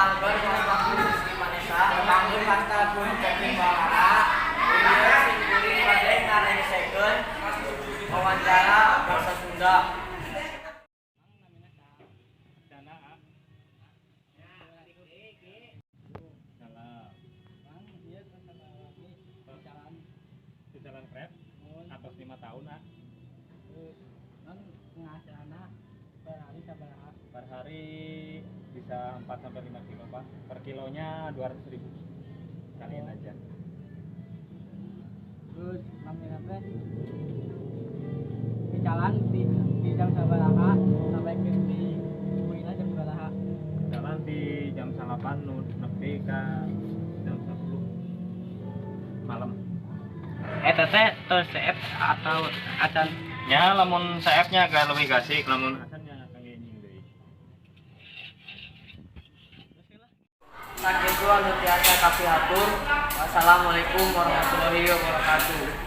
Albert Wasmaku Rizky Manesa, panggil Pasta Pun Kevin Maulana. Ieu sim kuring bade ngarengsekeun wawancara basa Sunda. Dana A. Salah. Jalan krep atas 5 tahun, ah. Per hari sabaraha? Per hari bisa 4 sampai 5 kilo, Pak. Per kilonya 200 ribu. Kalian aja. Terus namanya teh di jalan di jam sabaraha sampai ke di kulina jam sabaraha? Jalan di jam 9 nepi ke jam 10 malam. Eta teh tos seep atau acan? Ya, lamun seepnya agak lebih gasik, lamun acannya kangge nying deui. Sakitu anu tiasa kapihatur. Wassalamualaikum warahmatullahi wabarakatuh.